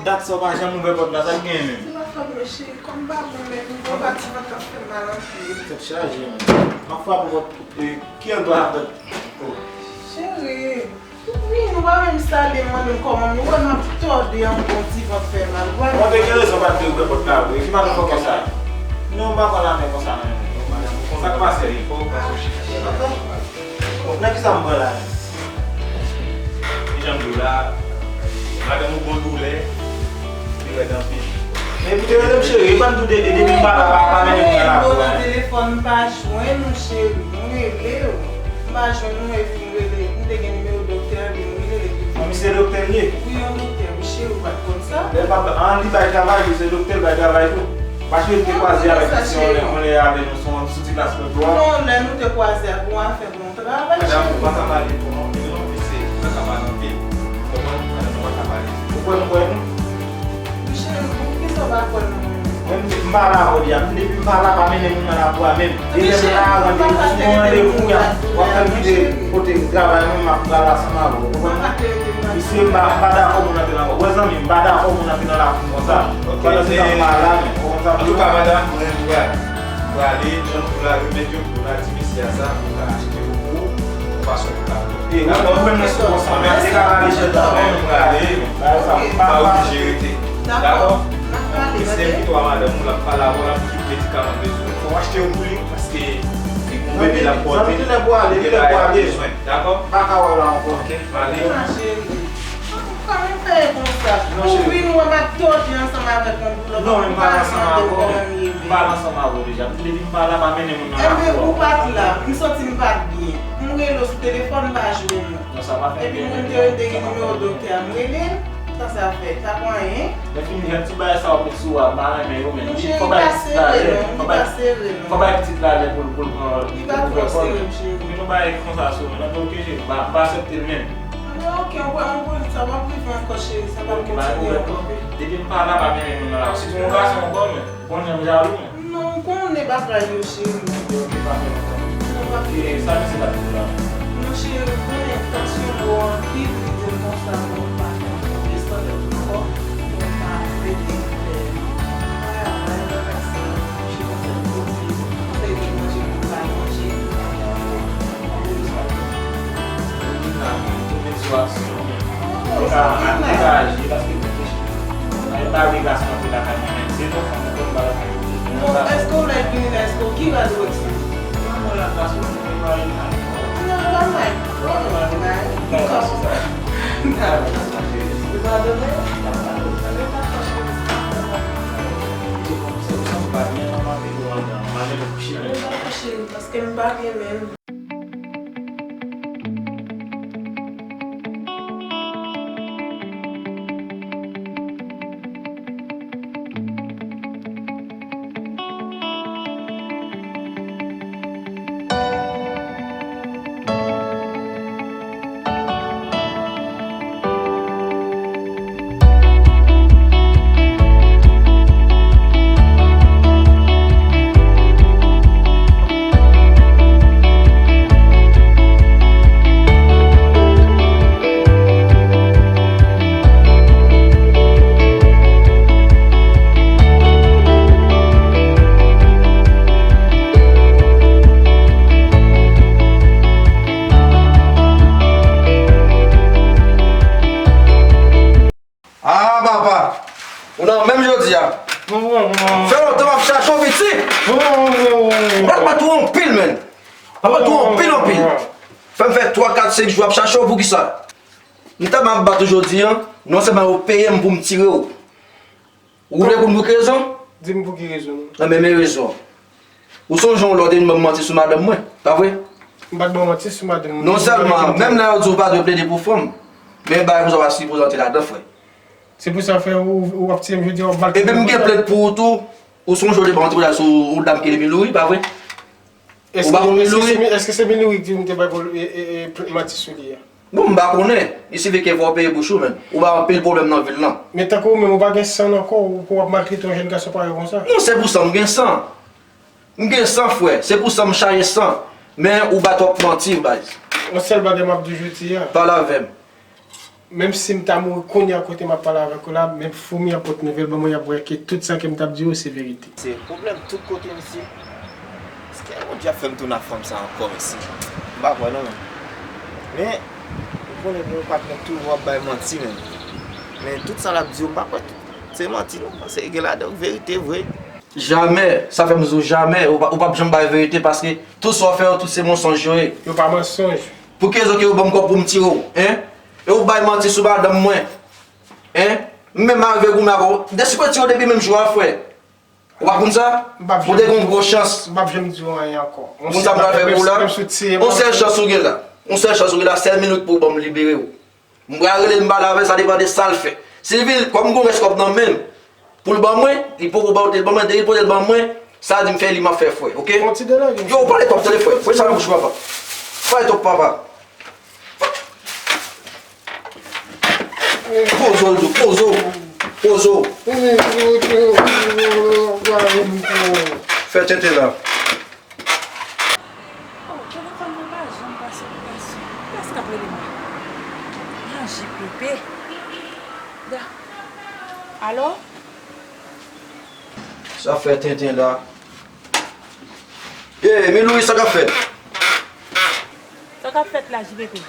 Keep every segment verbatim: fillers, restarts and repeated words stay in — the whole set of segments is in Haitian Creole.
Gad sa w pa janm ouvè pòt la, sa k genyen menm? Se pa fòt mwen, cheri, kòm m pa bon menm, m pa ti vant ap fè m mal anpil. Tèt chaje, menm. M ap frape pòt, e, ki an dwa ap dat? Oh. Cheri, wi, nou pa menm salye, mande m kòman m ye, ou wè m ap tòde an, bon ti vant fè mal. Ou te gen rezon pa t te ouvè pòt la vre, ki madanm fò konsa? Non, m pa pran lamen konsa, non, non, madanm, ou konn sa k pase, wi. Fò w pran sou chita. Nan kisa m pran la? Kijan m di w la, madanm ou gon doulè, li rèd anpil. Men pou te rele m cheri, ou pa m tou de, depi m pa la, pa, pa mennen moun nan lakou a. Mwen nan telefòn, m pa jwenn ou cheri, m rele w, m pa jwenn ou epi m rele, m te gen nimewo doktè a, epi m rele l epi. Bon, misye doktè l ye? Wi, yon doktè, wi cheri, ou pa t konn sa? Lè l pa, an, li bay travay, li se doktè, l bay travay tou. Paske m te kwaze avèk misye yon lè, yon lè avè nou sou, sou ti plas Lòdwa. Non, lè nou te kwaze a pou afè bon travay, cheri. Madanm, ou pa ka pale twò anpil non, mesye, ou pa ka pale anpil. Ou konprann? Madanm, ou pa ka pale. Ou kwè m kwè nou? Wi, cheri, poukisa ou pa kwè m non? Mwen, m pa la avè w deja. Depi m pa la, pa mennen moun nan lakou a menm. Depi lè m la, randevou, sou yon randevou, w ap fè m kite kote m travay mwen, m ap pral ansanm avè w. Ou konprann? Mesye, m pa, m pa dakò moun antre nan, wè zanmi, m pa dakò moun antre nan lakou m konsa. Ok, pandan se tan m pa la menm, ou konn sa m di w? Antouka, madanm, mwen, m pral, m prale, jan m di w la, remèd yo m di w la, di mesye a sa, pou l ka achte yo pou ou, yon fason pou l ka. E, ou menm, ou menm nan sou konsa, men te ka rale jèt la, men m prale, men bagay sa, m pa oblije rete. Dakò? Mesye m kite w a madanm ou, l ap pale avè w, l ap di ki medikaman l bezwen. Fò w achte yo pou li, paske li gon bebe l ap pòte, li gen bagay l ap bezwen. Dakò? M pa ka wè w la ankò. Ok, m ale. Kòman w fè konsa? Ou vin wè m ap tòde ansanm avèk yon doulè. Non, m pa ansanm avè w. M pa ansanm avè w deja. Depi m pa la, pa mennen moun nan lakou a. Enben, ou pa t la. M santi m pa t byen. M rele w sou telefòn, m pa jwenn ou. Non, sa pa fè byen. Epi moun te, te gen nimewo doktè a, m rele l. Sa sa fè? Sa pa anyen. Lè fini, jan ti bagay sa yo met sou a, m pa renmen yo, men li fò bay pitit la lè, fò bay, fò bay pitit la lè pou l, pou l pran, pou l pran kò l. Li pa twò sere, m cheri. Men nou bay konsa sou mwen, nan, ok, cheri, m pa, m pa aksepte l menm. Mwen, ok, ou pran, ou pran, sa p ap rive ankò, cheri, sa p ap kontinye ankò. Depi m pa la, pa mennen moun nan la. Sitou yon gason ankò, men, konnen m jalou, men. Non, ou konnen bagay yo, cheri. Ok, pa fè lontan. Non, pa fè. E sa misye t ap di w la? Non, cheri, ou konnen tansyon mwen anpil, li di m konsa, bon, m pa fè ankò, desann ankò, bon, m pa rete fè travay, bagay sa, cheri, se kote, se di manje pou m pa manje, m pa fè ankò. Ou vin la, men, ou met sou aksyon, men. Ou ka, ou ka aji, paske, men, pa vle gason antre lakay mwen, men. Se yon fanm, ou konn pa lakay mwen. Non, èske w lè vini la, èske w ki rad ou wè si? Mwen, mwen la, gason, mwen pa vin la. Non, pa may. Mwen pa may. Dakò. Ou padone? Mwen pa fè cheri. Se pou sa ou pa byen, mwen pa vin ou andan. Mwen pa fè cheri, paske m pa byen menm. Ah, papa! Ou nan menm jodi a. Fè lontan m ap chache w, pitit! Ou pa t bat ou anpil, menn. Papa tou anpil, anpil. Fè m fè twa, kat, senk jou ap chache w, poukisa? M ta m ap bat ou jodi a, non sèlman yo peye m pou m tire w. Ou vle konn pou ki rezon? Di m pou ki rezon. Nan men, men rezon. Ou sonje yon lè w te vin ban m manti sou madanm mwen, pa vre? M pa t ba w manti sou madanm mwen. Non sèlman, menm lè yo di w pa dwe plede pou fanm, men bagay konsa w pa sipoze antre ladan, frè. Se pou sa fè ou, ou ap tiye m jodi a, w ap maltrete m konsa. Epi m gen plent pou ou tou. Ou sonje w te ban m ti bagay sou yon dam ki rele Milouri, pa vre? Ou pa konn Milouri? Èske se Milouri ki di m te bay pou, e, e, e, manti sou li a? Bon, m pa konnen. Il suffit que fò w peye bouch ou, menn. Ou bay anpil pwoblèm nan vil lan. Men tankou ou menm, ou pa gen san nan kò w pou w ap maltrete yon jèn gason parèy ou konsa? Non, se pou sa m gen san. M gen san, frè. Se pou sa m chaje san. Men ou bay twòp manti, baz. Yon sèl bagay m ap di w jodi a. Pale avè m. Menm si m ta mouri kounye a kote m ap pale avèk ou la, menm foumi an pot nouvèl ban mwen, y ap wè ke tout sa ke m t ap di yo se verite. Se pwoblèm tout kote, mesye. Èske Bondye ap fè m tounen ak fanm sa ankò, mesye? M pa kwè non, menm. Men, ou konnen gen yon patnè toujou ap bay manti, menm. Men tout sa l ap di yo, m pa kwè se manti non, paske gen ladan verite vre. Jamè, sa fè m di w jamè, ou pa, ou p ap janm bay verite, paske tout sa w fè yo, tout se mansonj yo ye. Yo pa mansonj. Pou ki rezon ke yo ban m kòb pou m tire w, en? E ou bay manti sou madanm mwen, en? M menm arive goumen avè w. Desi mwen tire w depi menm jou a, frè. Ou pa konn sa? M p ap Ou te janm gen yon gwo chans. M p ap janm di w anyen ankò. Ou konn sa m pral fè pou ou la? Yon sèl chans ou gen la. Yon sèl chans ou gen la, sèl minit pou ou ban m libere w. M pral rele l, m pale avè l, sa depann de sa l fè. Si l vin, kòm m gon rès kòb nan men m, pou l ban mwen, li poko ba w te l ban mwen, depi l pote l ban mwen, sa di m fè li, m ap fè fwè, oke? Yon ti delè, gen Yo, pale twòp tande, frè. Fwè sa nan bouch ou, papa. Pale twòp, papa. Poze w, poze w, poze w. Fè tenten la. Oh, telefòn nan pa janm pase pou gason. Kiyès k ap rele mwen? Ah, J P P. Da. Alo? Sa fè tenten la. Hey, Milouri, sa k ap fèt? Sa k ap fèt la, J P P?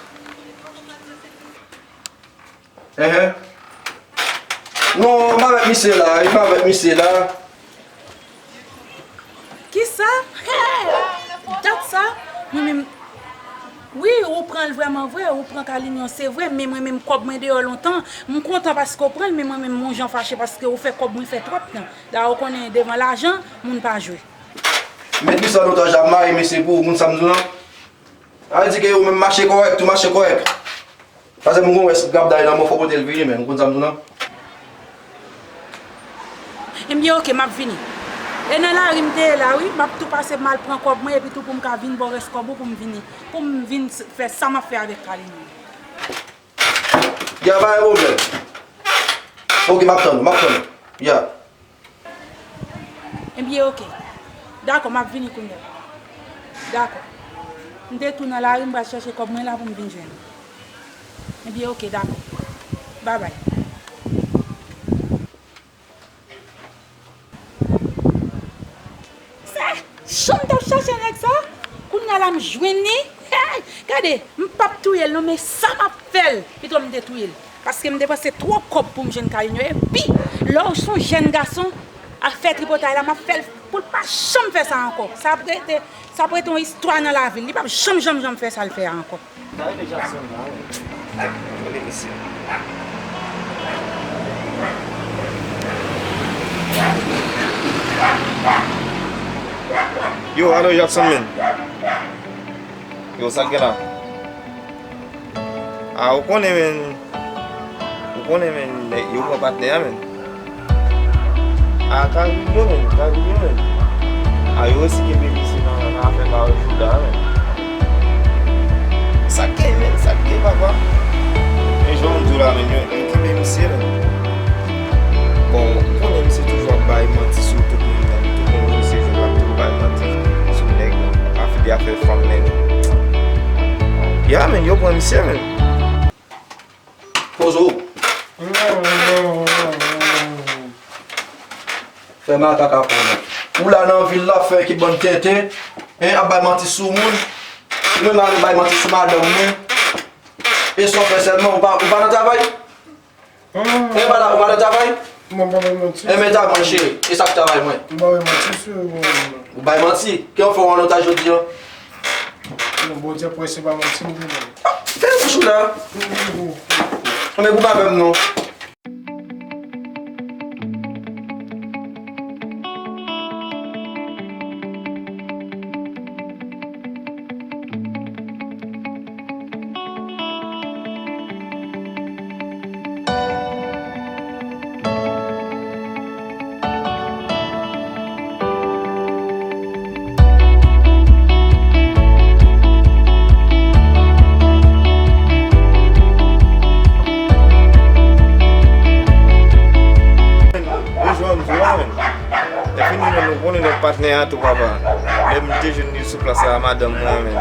Enhen. Non, m avèk misye la, m avèk misye la. Kisa? Hey! Dat sa? Mwen menm, wi, ou pran l vrèman vre, ou pran Kalinyon, se vre, men mwen menm kòb mwen deyò lontan. M kontan paske w pran l, men mwen menm m on jan fache paske ou fè kòb mwen fè twòp tan. Dayè ou konnen devan lajan, moun pa jwe. Met misye an otaj la, m mare mesye pou ou, moun sa m di w lan. Sa vle di ke ou menm mache kòrèk, tou mache kòrèk. Paske m gon rès grabday nan men w, fò w pote l vini, men ou konn sa m di w lan. Ebyen, oke, m ap vini. E nan lari m te ye la, wi, m ap tou pase m al pran kòb mwen, epi tou pou m ka vin ba w rès kòb ou pou m vini, pou m vin s- fè sa m ap fè avèk Kalinyon. Ya, pa gen pwoblèm. Oke, m ap tann ou, m ap tann ou. Ya. Ebyen, oke. Dakò, m ap vini kounye a. Dakò. M te tou nan lari, m pral chèche kòb mwen la pou m vin jwenn ou. Ebyen, oke, dakò. Babay. Se jan m t ap chache nèg sa, kounye a la m jwenn li. Hey! Gade, m p ap touye l non, men sa m ap fè l, pito m te touye l. Paske m depanse twòp kòb pou m jwenn Kalinyon. Epi, lè w se yon jèn gason, afè tripotay la, m ap fè l pou l pa janm fè sa ankò. Sa ap rete, sa ap rete yon istwa nan lavi l. Li p ap janm, janm, janm fè sa l fè a ankò. Sa rele Jackson la, wi. Rele misye. Yo, alo Jackson, men. Yo, sa k gen la? A, ou konnen, men. Ou konnen, men, nèg yo pran patnè a, men. A, ka rive, men, ka rive, men. A, yo resi kenbe misye nan, nan afè pa yo jouda a, men. Sa k gen, men, sa k gen, papa? Men jan m di w la, men, yo, yo kenbe misye, men. Bon, ou konnen misye toujou ap bay manti sou tout moun, men. Tout moun misye jwenn l ap toujou bay manti sou nèg, afili afè fanm, men. Ya, men, yo pran misye, men. Poze w. Fè makak ak ou menm. Ou la nan vil la, fè ekip bann tenten, en, ap bay manti sou moun. Ou menm al bay manti sou madanm mwen. E sa w fè sèlman, ou pa, ou pa nan travay? En, pa la, ou pa nan travay? Mwen pa bay manti. Enben, ta mwen, cheri. E sa k travay mwen? M pa bay manti, se ou menm. Ou bay manti? Ki w fè w an otaj jodi an? Non, Bondye ap wè se pa manti m te bay. Ah, fè bouch ou la. Men goumen avè m non. Yo jwenn m di w la, men. Lè fini, men, nou konnen nèg patnè a tou, papa. Lè m te jwenn li sou plas la, madanm mwen, men.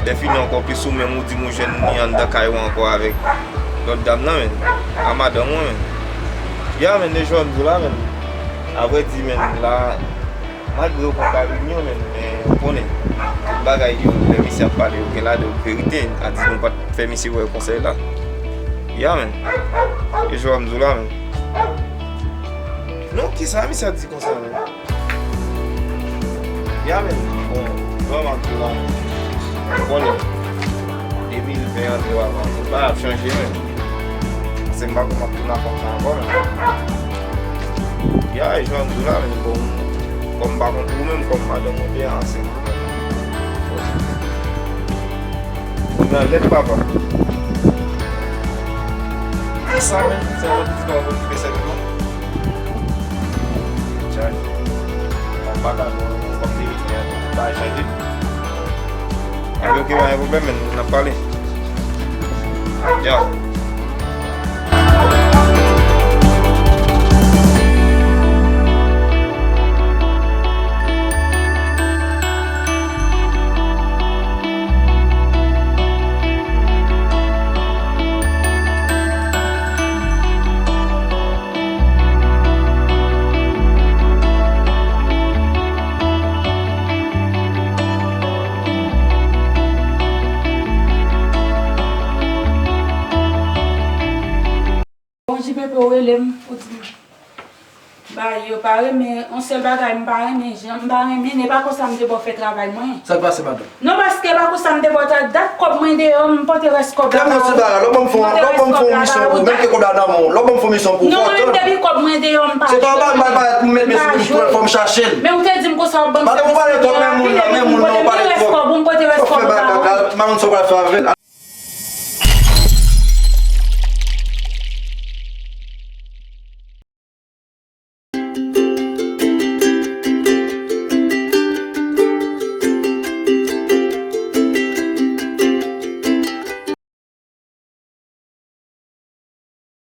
Lè fini ankò, plis ou menm, ou di m ou jwenn li anndan kay ou ankò avèk Lòt dam nan, men. A madanm mwen, men. Ya, men, de jwè m di w la, men. Avrèdi, men, la, malgre yo konn pa vini, men, men, ou konnen. Tout bagay yo, lè misye ap pale, yo gen ladan yo verite. A di nou pa t fè misye wè konsèy la. Ya, men. De jwè m di w la, men. Non, kisa misye ap di konsa, men? Ya, men, bon, nòmal tou la, men. Ou konnen, de mil ven an te avan, tout bagay ap chanje, men. Paske m pa konn m ap tounen ak kòm sa ankò, men. Ya, e jan m di w la, men, bon, kòm m pa konn pou ou menm, kòm madanm ou te ansen. Ou nan lèt, papa. Kisa, men? Se yon ti bagay ki fè sèl non. Tchaj. Mwen pa ka bon, mwen pa vle vin fè yon bagay chanje. Anben, oke, pa gen pwoblèm, men n ap pale. Ya. Bon, J P P, ou rele m, ou di m, bagay yo pa renmen, yon sèl bagay m pa renmen, jan m pa renmen, e pa konsa m te ba w fè travay mwen. Sa k pase, madanm? Non, paske e pa konsa m te ba w travay. Dat kòb mwen deyò, m pote rès kòb la ba ou. Lè m nan sou bagay, lè w ban m fè, lè w ban m fè yon misyon pou, menm ke kòb la nan men w, lè w ban m fè yon misyon pou, non, fò mwen menm tann. Depi kòb mwen deyò, m pa jwe. Se pa bagay m pral parèt pou m met mesye pou l pran l, fò m chache l. Men ou te di m konsa w ap ban m fè misyon. Madanm, ou pale twòp, men moun nan, men moun nan, ou pale twòp. Fò fè bagay la, madanm, sa w pral fè avè l.